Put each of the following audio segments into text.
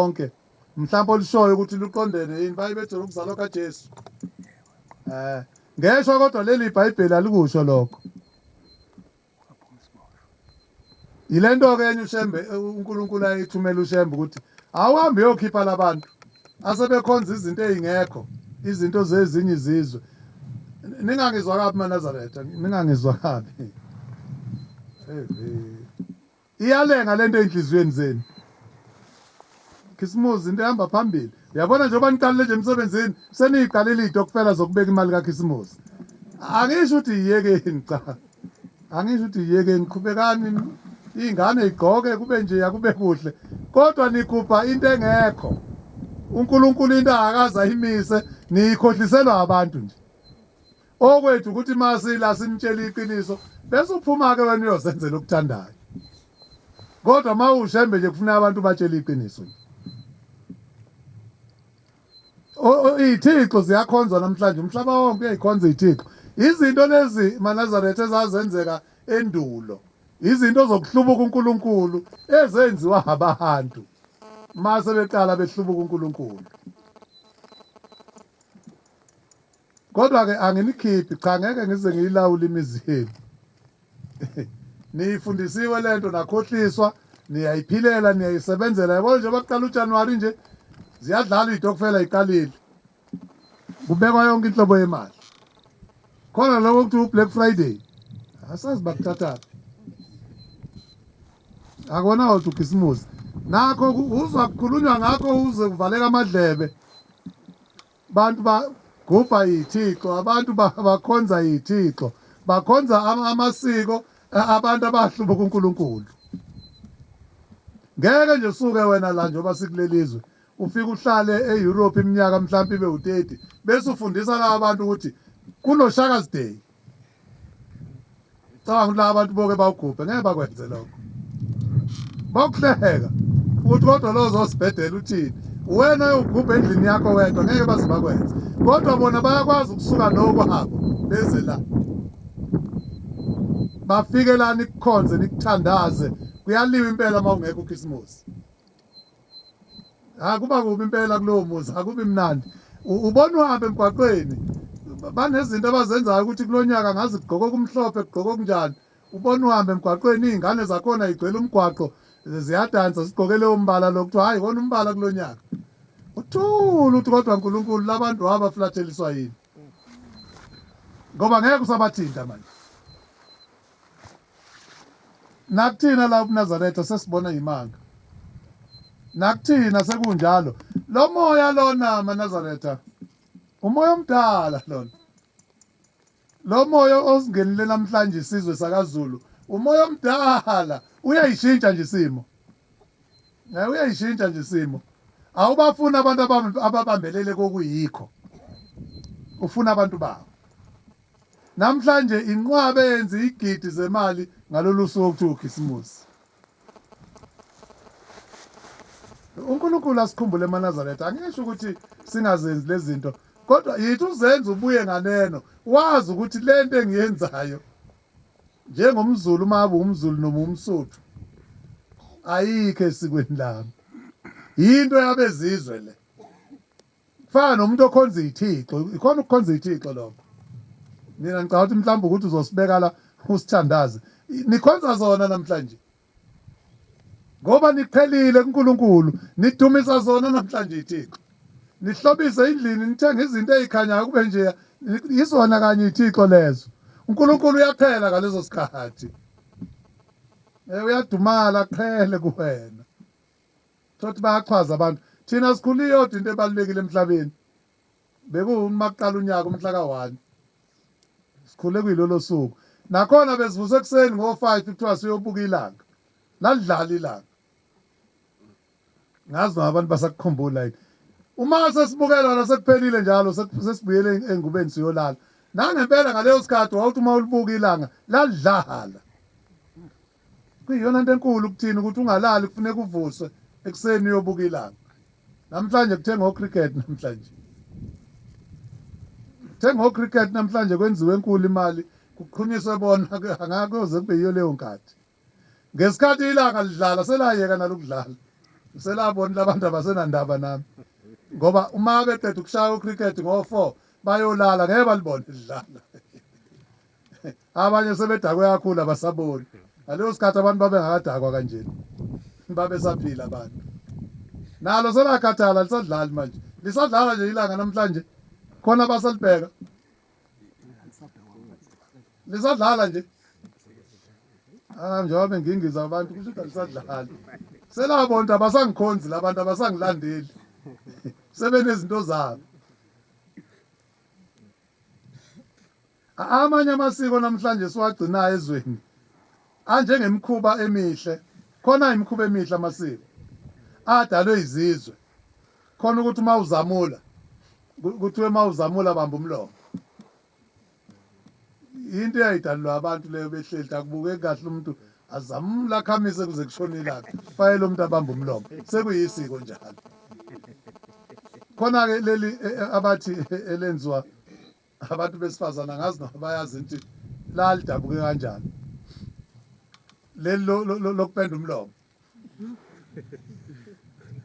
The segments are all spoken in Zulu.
lonke mhlawumbe olushoyo ukuthi luqondene yini baye bethi ukuzalwa kaJesu. Eh ngeshwa kodwa leli iBhayibheli alikusho lokho. Yilento ke enye uShembe uNkulunkulu ayithumela uShembe ukuthi awuhambe uyokhipha labantu asebekhonza izinto ezingekho izinto zezinye izizwe. Ningangizwa kabi maNazaretha, ningangizwa kabi. Hey. Iyalenga lento ezinhliziyweni zenu. Khisimusi into ehamba phambili. Uyabona njengoba niqalile nje emsebenzini seniyiqalile izitokfela zokubeka imali kaKhisimusi. Angisho ukuthi yiyekeni cha. Angisho ukuthi yiyekeni qhubekani iy'ngane y'gqoke kube nje akube kuhle kodwa nigubha into engekho. UNkulunkulu into akakaze ayimise niyikhohliselwa abantu nje. Okwethu ukuthi masila simtshela iqiniso bese uphuma ke wena uyozenzela okuthandayo. Kodwa uma ushembe nje kufuna abantu batshele iqiniso nje. Iy'thixo ziyakhonzwa namhlanje umhlaba wonke uyayikhonza iy'thixo. Izinto lezi maNazaretha ezazenzeka endulo izinto zokuhlubuka uNkulunkulu ezenziwa abantu mase beqala behlubuka uNkulunkulu. Kodwa ke anginikhiphi cha ngeke ngize ngiyilawule imizi yenu. Niyifundisiwe lento nakhohliswa niyayiphilela niyayisebenzela yabona nje bakuqala uJanuary nje ziyadlala izitokfela iqalile. Kubekwa yonke inhlobo yemali. Khona lokho kuthiwa uBlack Friday. Asazi bakuthathaphi. Akona uthi ukhisimusi. Nakho uzwa kukhulunywa ngakho uze kuvaleka amadlebe. Abantu bagubha iy'thixo, abantu bakhonza iy'thixo, bakhonza amasiko abantu abahlubuka uNkulunkulu. Ngeke nje usuke wena la njengoba sikuleli zwe ufike uhlale e-Europe iminyaka mhlawumbe ibe u-30 bese ufundisa laba bantu ukuthi kuno-Shaka's Day. Cabanga ukuthi laba bantu boke bawugubhe ngeke bakwenze lokho. Bakuhleka ukuthi kodwa lo ozosibhedela uthini. Wena uyogubha endlini yakho wedwa ngeke baze bakwenze. Kodwa bona bayakwazi ukusuka nokwabo beze la. Bafike la nikukhonze nikuthandaze kuyaliwa impela uma ungekho uKhisimusi. Ha kuba kubi impela kulowo muzi akubi mnandi. Ubona uhambe emgwaqweni banezinto abazenzayo ukuthi kulonyaka ngazi kugqoka okumhlophe kugqoka okunjani. Ubona uhambe emgwaqweni izingane zakhona igcwele umgwaqo ziyadansa zigqoke leyo mbala lo kuthiwa hayi wona umbala kulonyaka. Uthula uthi kodwa uNkulunkulu labantu wabaflatheliswa yini? Ngoba ngeke usabathinta manje. Nakuthina la ubuNazaretha sesibona imanga. Nakuthina sekunjalo. Lo moya lona maNazaretha umoya omdala lona. Lo moya osingenile namhlanje isizwe sakaZulu umoya omdala uyayishintsha nje isimo. Eh uyayishintsha nje isimo. Awubafuni abantu ababambelele kokuyikho. Ufuna abantu bawo. Namhlanje inqwaba eyenza igidi zemali ngalolu suku okuthiwa uKhisimusi. UNkulunkulu asikhumbule emaNazaretha. Angisho ukuthi singazenzi lezi zinto, kodwa yithi uzenze ubuye nganeno, wazi ukuthi le nto engiyenzayo njengomZulu uma ngabe umZulu noma umSuthu ayikho esikweni lami. Yinto yabezizwe le. Kufana nomuntu okhonza iy'thixo, ikhona ukukhonza iy'thixo lokho. Mina ngicabanga ukuthi mhlawumbe ukuthi uzosibeka la usithandaze. Nikhonza zona namhlanje. Ngoba niqhelile kuNkulunkulu, nidumisa zona namhlanje iy'thixo. Nihlobise endlini, nithenge izinto ey'khanyayo kube nje yizona kanye iy'thixo lezo. uNkulunkulu uyaqhela ngaleso sikhathi. Eh uyadumala aqhele kuwena. Thothi bayachwaza abantu. Thina sikhule iyodwa into ebalulekile emhlabeni. Bekuwuma kuqala unyaka umhla ka-1. Sikhule kuyilolo suku. Nakhona besivuse ekuseni ngo-5 kuthiwa siyobuka ilanga. Lalidlala ilanga. Ngazi noma abantu basakukhumbula yini. Uma sesibukela la sekuphelile njalo sesibuyele engubeni siyolala. Nangempela ngaleyo sikhathi wawuthi uma ulibuka ilanga lalidlala. Kuyiyona nto enkulu kuthina ukuthi ungalali kufuneka uvuswe ekuseni uyobuka ilanga. Namhlanje kuthenga ocricket namhlanje. Kuthenga ocricket namhlanje kwenziwe enkulu imali kuqhunyiswe bona angakoze kube yiyo leyo nkathi. Ngesikhathi ilanga lidlala selayeka nalokudlala. Selabona labantu abasenandaba nami. Ngoba uma beqeda ukushaya ucricket ngo-4 bayolala ngeke balibone lidlala. Abanye sebedakwe kakhulu abasaboni. Ngaleso sikhathi abantu babengakadakwa kanjena. Babesaphila abantu. Nalo selakhathala lisadlali manje. Lisadlala nje ilanga namhlanje. Khona basalibheka. Lisadlala nje. Ah njengoba bengingiza abantu kusho ukuthi alisadlali. Selabona abasangikhonzi labantu abasangilandeli. Sebenezinto zabo. Amanye amasiko namhlanje siwagcinayo ezweni anjengemikhuba emihle. Khona imikhuba emihle amasiko adalwe izizwe. Khona ukuthi uma uzamula kuthiwe uma uzamula bamba umlomo. Into eyayidalelwa abantu leyo behleli akubukeki kahle umuntu azamula akhamise kuze kushone ilanga. Fayela umuntu abamba umlomo. Sekuyisiko njalo. Khona-ke leli e, e, abathi elenziwa abantu besifazane angazi noma bayazi ukuthi lalidabuke kanjani leli lokupenda umlomo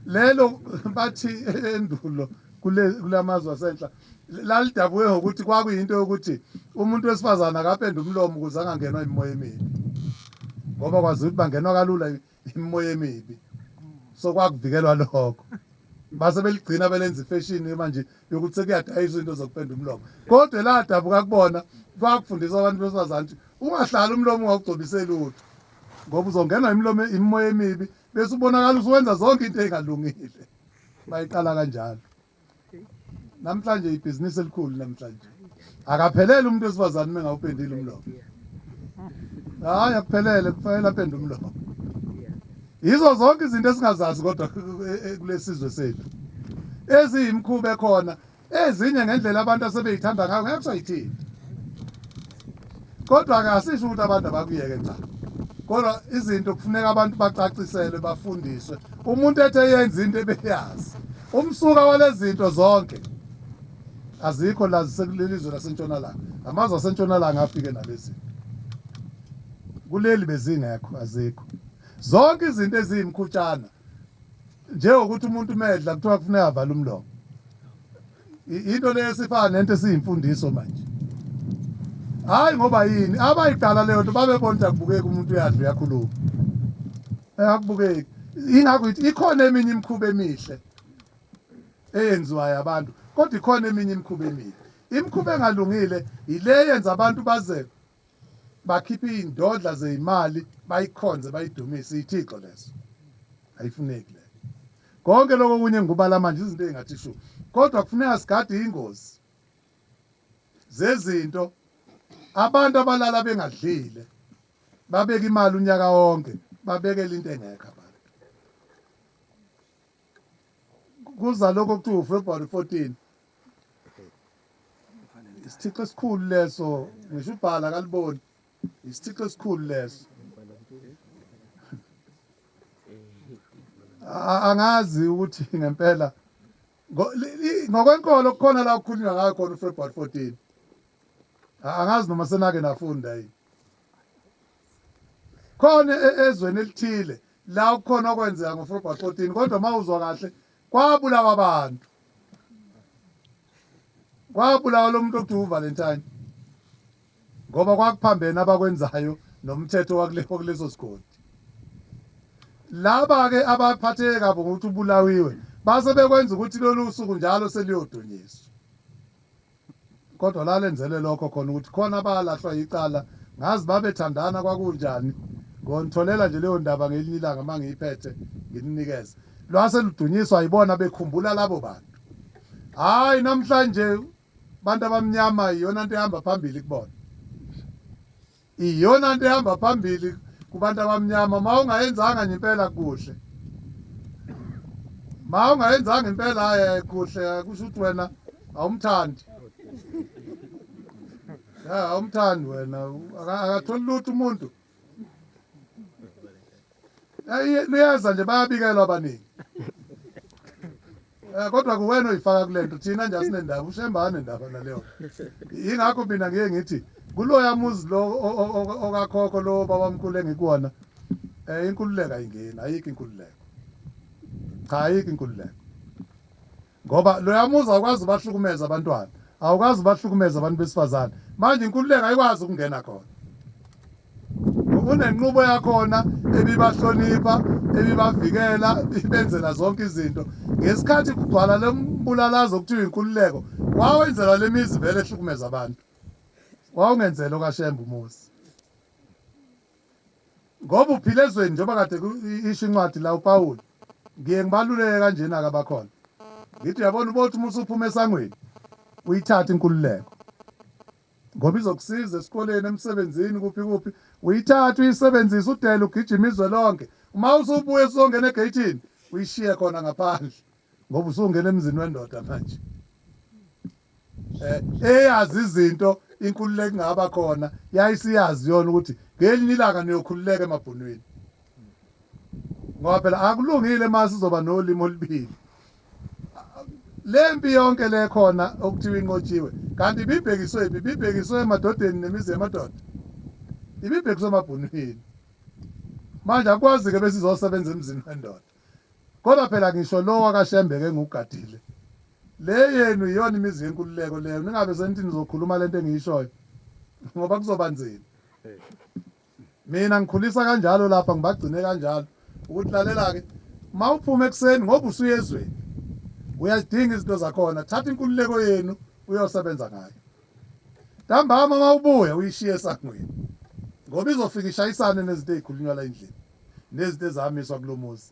lelo bathi endulo kule kulamazwe asenhla lalidabuke ngokuthi kwakuyinto yokuthi umuntu wesifazane akapenda umlomo ukuze angangenwa imimoya emibi ngoba kwazi ukuthi bangenwa kalula imimoya emibi so kwakuvikelwa lokho base beligcina belenza ifashion manje yokuthi sekuyadayiswa into zokupenda umlomo kodwa eladabuka kubona kwakufundisa abantu besifazane ukuthi ungahlali umlomo ungawugcobise lutho ngoba uzongenwa imilomo imimoya emibi bese ubonakala usuwenza zonke into engalungile bayiqala kanjalo Namhlanje ibhizinisi elikhulu namhlanje. Akaphelele umuntu wesifazane uma engawupendile umlomo. Hayi akuphelele kufanele apende umlomo. Yizo zonke izinto esingazazi kodwa kulesizwe sethu. Eziyimkhuba ekhona ezinye ngendlela abantu asebeyithanda ngayo ngeke kusayithini. Kodwa-ke asisho ukuthi abantu abakuyeke cha. Kodwa izinto kufuneka abantu bacaciselwe bafundiswe. Umuntu ethe yenza into ebeyazi. Umsuka walezi zinto zonke azikho la zisekuleli zwe lasentshonalanga. Amazwe asentshonalanga afike nalezi zinto. Kuleli bezingekho azikho. Zonke izinto eziyimkhutshana njengokuthi umuntu medla kuthiwa kufuneka avale umlomo. Into leyo esifana nento esiyimfundiso manje. Hayi ngoba yini abayiqala leyo nto babebona ukuthi akubukeki umuntu uyadla uyakhuluma. Eh akubukeki. Ingakho ithi ikhona eminye imikhuba emihle eyenziwayo abantu kodwa ikhona eminye imikhuba emibi. Imikhuba engalungile yile yenza abantu baze bakhiphe iy'ndodla zeyimali bayikhonze bayidumise iy'thixo lezo ayifuneki leyo konke lokho okunye ngikubala manje izinto ey'ngathi shu kodwa kufuneka sigade iy'ngozi zezinto abantu abalala bengadlile babeka imali unyaka wonke babekela into engekho abantu kuza lokho kuthiwa uFebruary 14 isithixo esikhulu leso ngisho ubhala akaliboni isithixo esikhulu leso angazi ukuthi ngempela ngokwenkolo kukhona la kukhulunywa ngayo khona uFebruary 14 angazi noma senake nafunda yini khona e, ezweni elithile la kukhona okwenzeka ngoFebruary 14 kodwa uma uzwa kahle kwabulawa abantu kwabulawa lo muntu okuthiwa uValentine ngoba kwakuphambene abakwenzayo nomthetho wakuleso sigodi laba ke abaphatheke kabi ngokuthi ubulawiwe base bekwenza ukuthi lolu suku njalo seliyodunyiswa Kodwa lalenzele lokho khona ukuthi khona abalahlwa yicala ngazi babethandana kwakunjani ngonitholela nje leyo ndaba ngelinye ilanga uma ngiyiphethe ngininikeze lwase ludunyiswa yibona bekhumbula labo bantu hayi namhlanje bantu abamnyama iyona nto ehamba phambili kubona Iyona nto ehamba phambili kubantu abamnyama uma ungayenzanga nje impela kuhle. Ma ungayenzanga impela hayi kuhle kusho ukuthi wena awumthandi. Ya awumthandi wena akatholi lutho umuntu. Luyeza nje bayabikelwa abaningi. Eh kodwa kuwena oyifaka kulento thina nje asinendaba uShemba anendaba naleyo. Ingakho mina ngiye ngithi kuloya muzi lo okakhokho lo babamkhulu engikuwona eh inkululeko ayingeni ayikho inkululeko. Cha, ayikho inkululeko. Ngoba loya muzi awukwazi ubahlukumeza abantwana, awukwazi ubahlukumeza abantu besifazane. Manje inkululeko ayikwazi ukungena khona. Unenqubo yakhona ebibahlonipha, ebibavikela, ibenzela zonke izinto. Ngesikhathi kugcwala lo mbulalazo okuthiwa inkululeko, wawenzelwa le mizi vele ehlukumeza abantu. Wawungenzela okaShembe umuzi. Ngoba uphila ezweni njengoba kade isho incwadi la uPawulu. Ngiye ngibaluleke kanjena ke abakhona. Ngithi uyabona ubothi uma usuphuma esangweni uyithathe inkululeko. Ngoba izokusiza esikoleni, emsebenzini, kuphi kuphi. Uyithathe uyisebenzise udele ugijima izwe lonke. Uma usubuya usuzongena egeyithini uyishiye khona ngaphandle ngoba usungena emzini wendoda manje. Eh eyazi izinto inkululeko ingaba khona yayisiyazi yona ukuthi ngelinye ilanga niyokhululeka emabhunwini. Ngoba phela akulungile uma sizoba nolimi olubili. Le mpi yonke le khona okuthiwa inqotshiwe kanti ibibhekiswe phi? Ibibhekiswe emadodeni nemizi yamadoda. Ibibhekiswe emabhunwini. Manje akwazi-ke besizosebenza emzini wendoda. Kodwa phela ngisho lo wakaShembe ke engiwugadile. Le yenu iyona imizi yenkululeko leyo. Ningabe senithi nizokhuluma lento engiyishoyo ngoba kuzoba nzima. Mina ngikhulisa kanjalo lapha ngibagcine kanjalo ukuthi lalela ke uma uphuma ekuseni ngoba usuya ezweni uyazidinga izinto zakhona thatha inkululeko yenu uyosebenza ngayo. Ntambama uma ubuya uyishiye esangweni ngoba izofika ishayisane nezinto ezikhulunywa la endlini nezinto ezamiswa kulomuzi.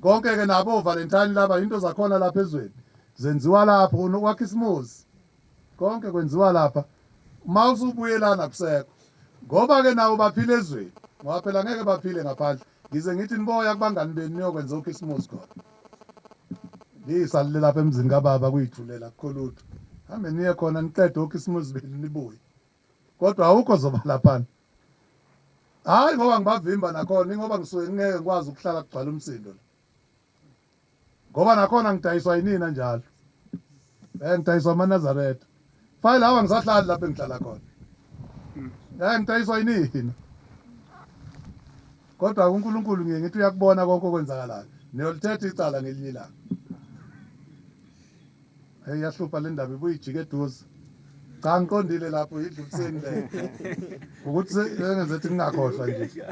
Konke ke nabo Valentine laba into zakhona lapha ezweni zenziwa lapho unokwakha isimuzi. Konke kwenziwa lapha. Uma usubuyelana kusekho. Ngoba ke nawo baphila ezweni. Ngoba phela ngeke baphile ngaphandle. Ngize ngithi niboya kubangani benu niyokwenza ukhisimusi khona. Ngiyisalile lapha emzini kababa kuyithulela akukho lutho. Hambe niye khona niqede ukhisimusi benu nibuye. Kodwa awukho zoba laphana. Hayi ngoba ngibavimba nakhona ingoba ngisuke ngingeke ngikwazi ukuhlala kugcwala umsindo la. Ngoba nakhona ngidayiswa yinina njalo. Eh ngidayiswa amaNazaretha. File lawa ngisahlali lapho engihlala khona. Eh ngidayiswa yinina. Kodwa uNkulunkulu ngiye ngithi uyakubona konke okwenzakalayo. Niyolithetha icala ngelinye ilanga. Hey yahlupha le ndaba ibuyijike eduze. Cha ngiqondile lapho yidluliseni leyo. Ukuthi sengenze ukuthi ngingakhohlwa nje.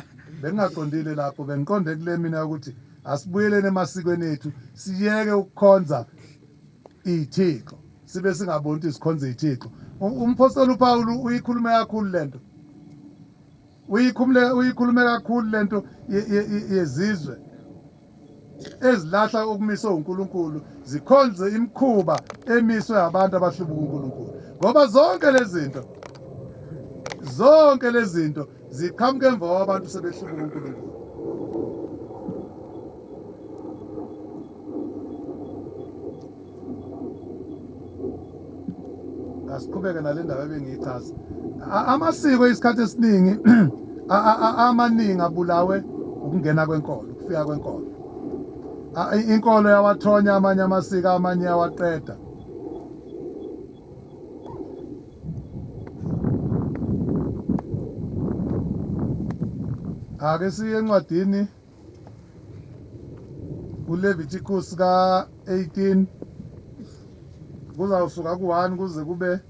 Bengingaqondile lapho bengiqonde kule mina ukuthi asibuyeleni emasikweni ethu siyeke ukukhonza ithixo sibe singaboni ukuthi sikhonza ithixo. Umphostoli uPaul uyikhulume kakhulu lento. Uyikhumule uyikhulume kakhulu lento yezizwe ezilahla okumiswe uNkulunkulu zikhonze imikhuba emiswe abantu abahlubuka uNkulunkulu ngoba zonke lezi zinto zonke lezi zinto ziqhamuka emva kwabantu sebehlubuka uNkulunkulu. Asiqhubeke nale ndaba ebengiyichaza. Amasiko isikhathi esiningi amaningi abulawe ukungena kwenkolo, ukufika kwenkolo. Inkolo yawathonya amanye amasiko, amanye yawaqeda. Ake siye encwadini kuLeviticus ka-18 kuzawusuka ku-1 kuze kube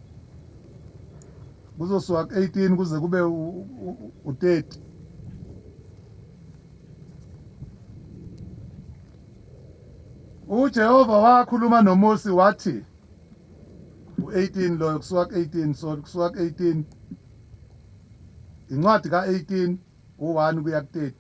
kuzosuka ku-18 kuze kube u-30. UJehova wakhuluma noMose wathi u-18 loyo kusuka ku-18 sorry kusuka ku-18 incwadi ka-18 u-1 kuya ku-30.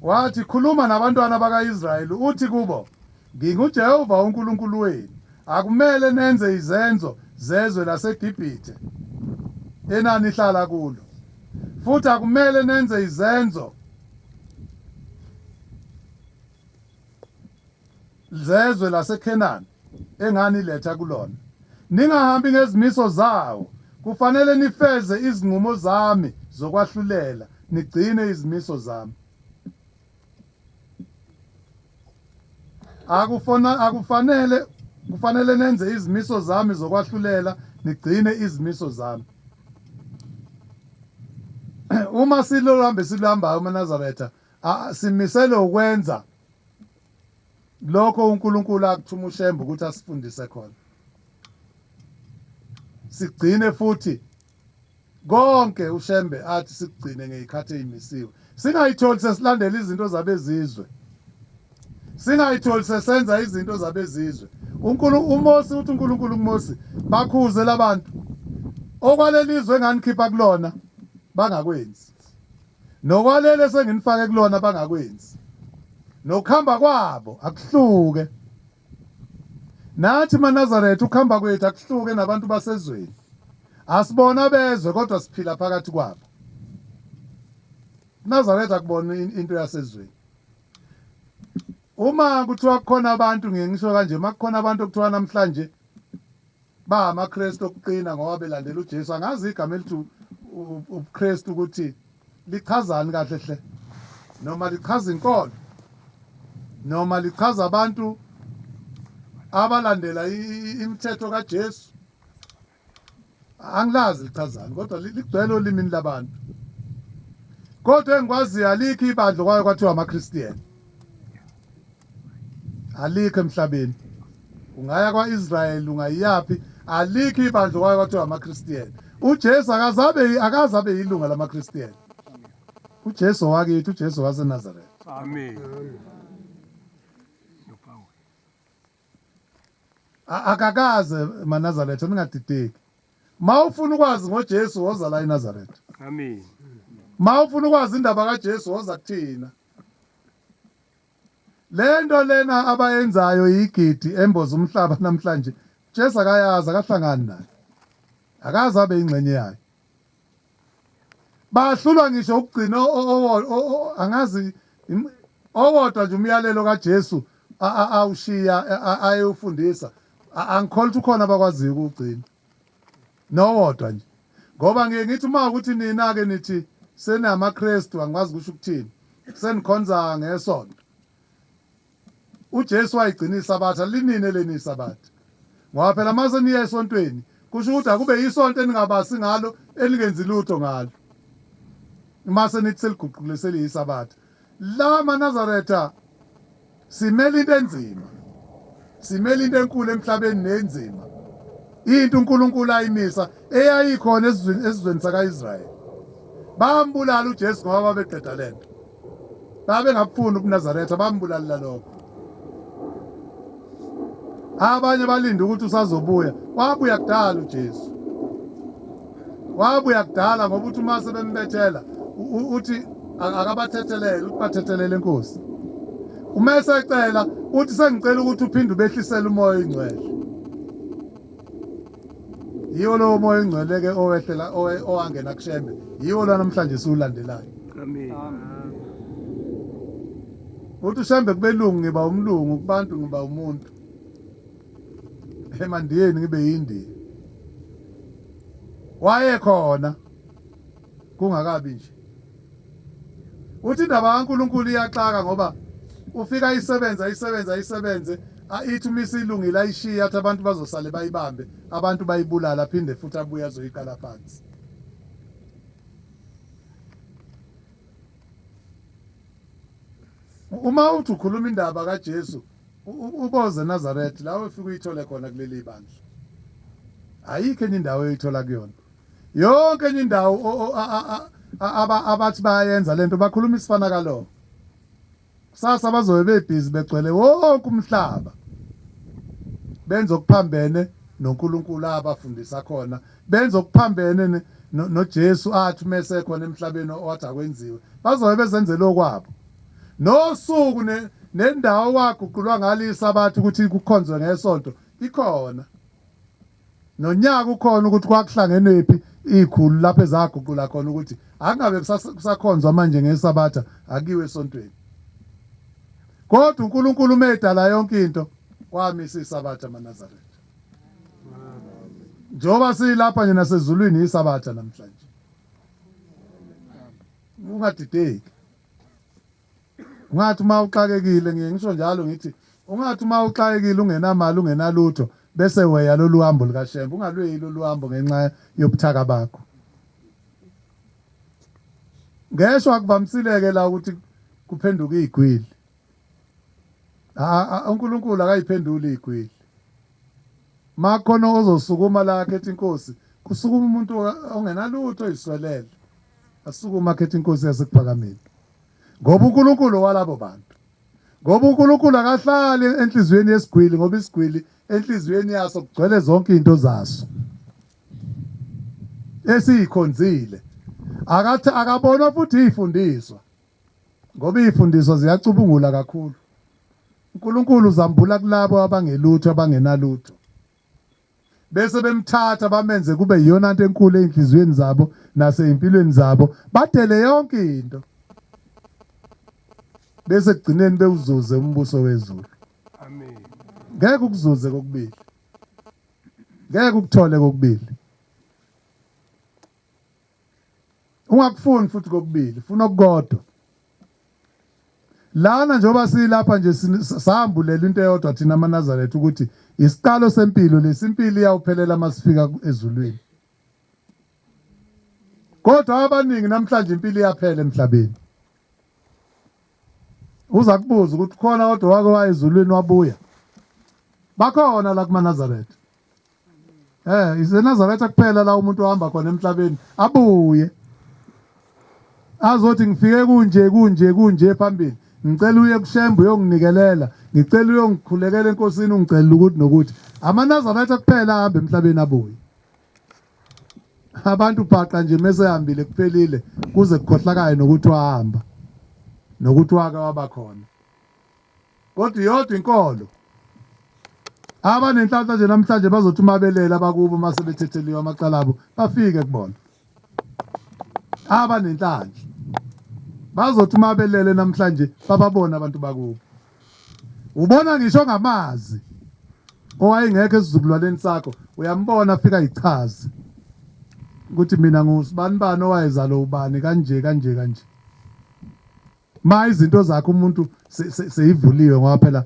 Wathi, Khuluma nabantwana baka-Israyeli uthi kubo, NginguJehova uNkulunkulu wenu. Akumele nenze izenzo zezwe laseGibhithe enanihlala kulo, futhi akumele nenze izenzo zezwe laseKhenani enganiletha kulona. Ningahambi ngezimiso zawo, kufanele nifeze izinqumo zami zokwahlulela, nigcine izimiso zami. Akufona akufanele kufanele nenze izimiso zami zokwahlulela, nigcine izimiso zami. Uma silohambe siluhambayo amaNazaretha. Simisele ukwenza lokho uNkulunkulu akuthuma uShembe ukuthi asifundise khona. Sigcine futhi konke uShembe athi sikugcine ngezikhathi ezimisiwe. Singayitholi sesilandela izinto zabezizwe. Singayitholi sesenza izinto zabezizwe. UNkulunkulu uMose uthi uNkulunkulu kuMose bakhuze labantu okwalelizwe enganikhipha kulona bangakwenzi. Nokwalele esenginifake kulona bangakwenzi. Nokuhamba kwabo akuhluke. Nathi maNazaretha ukuhamba kwethu akuhluke nabantu basezweni. Asibona bezwe kodwa siphila phakathi kwabo. Nazaretha akubona into yasezweni. Uma kuthiwa kukhona abantu ngiye ngisho kanje uma kukhona abantu okuthiwa namhlanje ba amaKristu okuqina ngoba belandela uJesu angazi igama elithi ubuKristu ukuthi lichazani kahle hle noma lichaza inkolo noma lichaza abantu abalandela imithetho kaJesu angilazi lichazani kodwa ligcwele olimini labantu kodwa engikwaziyo alikho ibandla kwaye kwathiwa amaChristian alikho emhlabeni ungaya kwa-Israyeli ungayiyaphi alikho ibandla kwaye kwathiwa amaChristian uJesu akazabe akazabe yilunga lamaChristian uJesu wakithi uJesu waseNazaretha Amen. Akakaze maNazaretha ningadideki. Mawufuna ukwazi ngoJesu woza la eNazaretha. Amen. Mawufuna ukwazi indaba kaJesu woza kuthina. Lento lena abayenzayo igidi emboza umhlaba namhlanje. Jesu akayazi akahlangani nayo. Akaze abe ingxenye yayo. Bahlulwa ngisho ukugcina angazi owodwa nje umyalelo kaJesu awushiya ayewufundisa angikholwa ukuthi ukhona abakwaziyo ukuwugcina nowodwa nje ngoba ngiye ngithi uma ukuthi nina-ke nithi senamaKristu angikwazi kusho ukuthini senikhonza ngesonto UJesu wayigcina iSabatha linini eleni iSabatha? Ngoba phela uma seniya esontweni kusho ukuthi akube yisonto eningabasi ngalo elingenzi lutho ngalo. Uma senithi seliguqule seliyiSabatha. La maNazaretha simele into enzima. Simele into enkulu emhlabeni nenzima. Into uNkulunkulu ayimisa eyayikhona esizweni esizweni sakaIsrayeli. Bambulala uJesu ngoba babeqeda lento. Babengabufuni ubuNazaretha bambulalela lokho. Abanye balinda ukuthi usazobuya. Wabuya kudala uJesu. Wabuya kudala ngoba uthi uma sebembethela uthi akabathethelele uthi bathethelele inkosi. Uma esecela uthi sengicela ukuthi uphinde ubehlisele umoya oyingcwele. Yiwo lowo moya oyingcwele ke owehlela owangena kuShembe. Yiwo lo namhlanje siwulandelayo. Amen. Uthi uShembe kubelungu ngiba umlungu kubantu ngiba umuntu. Emandiyeni ngibe yindiya. Wayekhona kungakabi nje. Uthi indaba kaNkulunkulu iyaxaka ngoba ufika ayisebenze ayisebenze ayisebenze ithi uma isilungile ayishiye athi abantu bazosale bayibambe abantu bayibulala aphinde futhi abuye azoyiqala phansi. Uma uthi ukhuluma indaba kaJesu uboze eNazaretha la ufike uyithole khona kuleli bandla. Ayikho enye indawo oyithola kuyona. Yonke enye indawo abathi bayayenza lento bakhuluma isifana kaloko. Kusasa bazobe bebhizi begcwele wonke umhlaba. Benza okuphambene noNkulunkulu abafundisa khona. Benza okuphambene noJesu athi uma esekhona emhlabeni owathi akwenziwe. Bazobe bezenzela okwabo. Nosuku nendawo kwaguqulwa ngalo iSabatha ukuthi kukhonzwe ngesonto ikhona. Nonyaka ukhona ukuthi kwakuhlangenwephi ikhulu lapho ezaguqula khona ukuthi akungabe kusakhonzwa manje ngeSabatha akuyiwe esontweni. Kodwa uNkulunkulu uma edala yonke into wamisa iSabatha maNazaretha. Njengoba silapha nje nasezulwini iSabatha namhlanje. Ungadideki. Ungathi uma uxakekile ngiye ngisho njalo ngithi ungathi uma uxakekile ungenamali ungenalutho bese weya lolu hambo likaShembe ungalweyi lolu hambo ngenxa yobuthaka bakho. Ngeshwa akuvamisile-ke la ukuthi Kuphenduka igwili. uNkulunkulu akayiphenduli igwili. Makhona ozosukuma la akhethe inkosi, kusukuma umuntu ongenalutho oyiswelele. Asukuma akhethe inkosi yasekuphakameni. Ngoba uNkulunkulu walabo bantu. Ngoba uNkulunkulu akahlali enhliziyweni yesigwili ngoba isigwili enhliziyweni yaso kugcwele zonke izinto zaso. Esiyikhonzile. Akathi akabonwa futhi ifundiswa. Ngoba izifundiswa ziyacubungula kakhulu. uNkulunkulu uzambula kulabo abangelutho abangenalutho. Bese bemthatha bamenze kube yiyona nto enkulu ezinhliziyweni zabo nasezimpilweni zabo, badele yonke into. Bese kugcineni bewuzuze umbuso wezulu. Amen. Ngeke ukuzuze kokubili. Ngeke ukuthole kokubili. Ungakufuni futhi kokubili, funa okukodwa. Lana njengoba silapha nje sambulela into eyodwa thina amaNazaretha ukuthi isiqalo sempilo lesi, impilo iyawuphelela masifika ezulwini. Kodwa abaningi namhlanje impilo iyaphela emhlabeni. Uza kubuza ukuthi khona kodwa wake waya ezulwini wabuya. Bakhona la kumaNazaretha. Eh, iseNazaretha kuphela la umuntu ohamba khona emhlabeni abuye. Azothi ngifike kunje kunje kunje phambili. Ngicela uye kuShembe uyonginikelela, ngicela uyongikhulekela enkosini ungicela ukuthi nokuthi. AmaNazaretha kuphela ahamba emhlabeni abuye. Abantu bhaqa nje mese hambile kuphelile kuze kukhohlakale nokuthi wahamba nokuthi wake waba khona. Kodwa iyodwa inkolo. Abanenhlanhla nje namhlanje bazothi uma belela abakubo uma sebethetheliwe amacala abo bafike kubona. Abanenhlanhla bazothi uma belele namhlanje bababona abantu bakubo. Ubona ngisho ngamazi owayengekho esizukulwaneni sakho uyambona afika ichaze ukuthi mina ngusibani bani owayezalo ubani kanje kanje kanje. Ma izinto zakhe umuntu seyivuliwe ngoba phela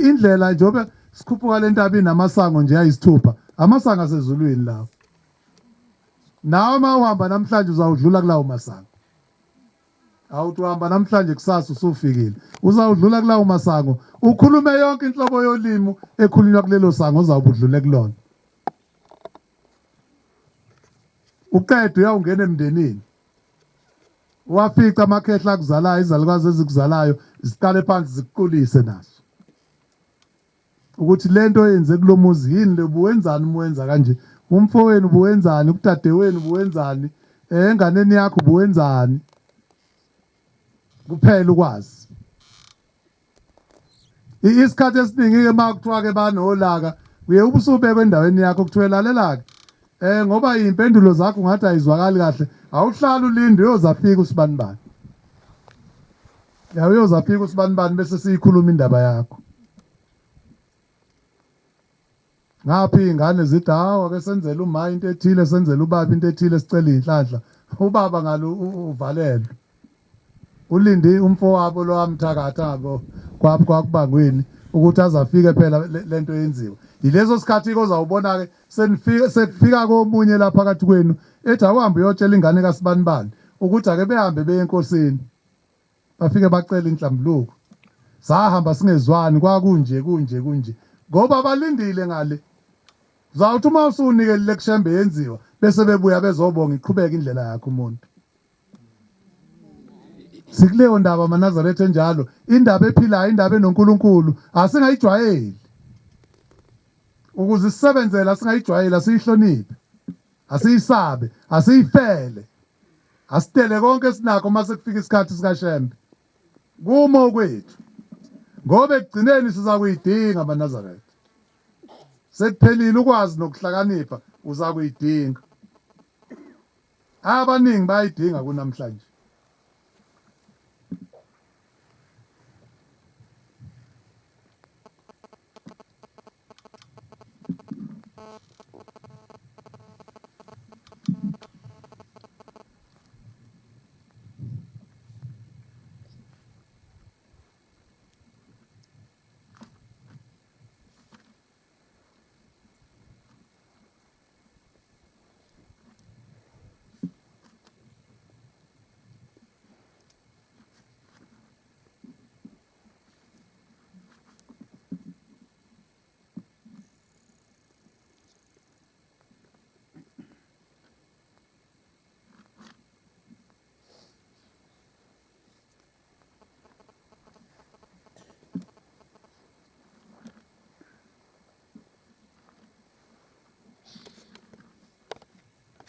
indlela njengoba sikhuphuka le ntaba inamasango nje ayisithupha, amasango asezulwini lawo. Nawe uma uhamba namhlanje uzawudlula kulawo masango. Awuthi uhamba namhlanje kusasa usufikile. Uzawudlula kulawo masango ukhulume yonke inhlobo yolimi ekhulunywa kulelo sango ozawube udlule kulona. Uqede uyawungena emndenini. Wafica amakhehla akuzalayo, izalukazi ezikuzalayo ziqale phansi zikuqulise nazo. Ukuthi lento oyenze kulomuzi yini le ubuwenzani uma wenza kanje? Umfowenu ubuwenzani? Kudadewenu ubuwenzani? Eh, enganeni yakho ubuwenzani? Kuphela ukwazi. Isikhathi esiningi-ke uma kuthiwa-ke banolaka uye ubusubekwa endaweni yakho kuthiwe lalela-ke eh ngoba iy'mpendulo zakho ngathi ayizwakali kahle awuhlali ulinde uyoze afike usibanibani ya uyoze afike usibanibani bese siyikhuluma indaba yakho Ngapha iy'ngane zithi hawu ake senzele uma into ethile senzele ubaba into ethile sicela iy'nhlanhla. Ubaba ngalo uvalelwe. Ulinde umfowabo lo amthakatha ngabo kwakubangweni ukuthi aze afike phela lento yenziwe. Yileso sikhathi ke ozawubona ke senifika sekufika komunye la phakathi kwenu ethi awuhambe uyotshela ingane kaSibanibani ukuthi ake behambe beye enkosini. Bafike bacela inhlambuluko. Sahamba singezwani kwakunje kunje kunje ngoba balindile ngale. Uzawuthi uma usunikelile kuShembe yenziwa bese bebuya bezobonga iqhubeka indlela yakhe umuntu. Sikuleyo ndaba maNazaretha enjalo, indaba ephilayo, indaba enoNkulunkulu asingayijwayeli. Ukuze isisebenzele asingayijwayeli, asiyihloniphe, asiyisabe, asiyifele. Asidele konke esinakho uma sekufika isikhathi sikaShembe. Kuma okwethu. Ngoba ekugcineni sizakuyidinga amaNazaretha. Sekuphelile ukwazi nokuhlakanipha uzakuyidinga. Abaningi bayayidinga kunamhlanje.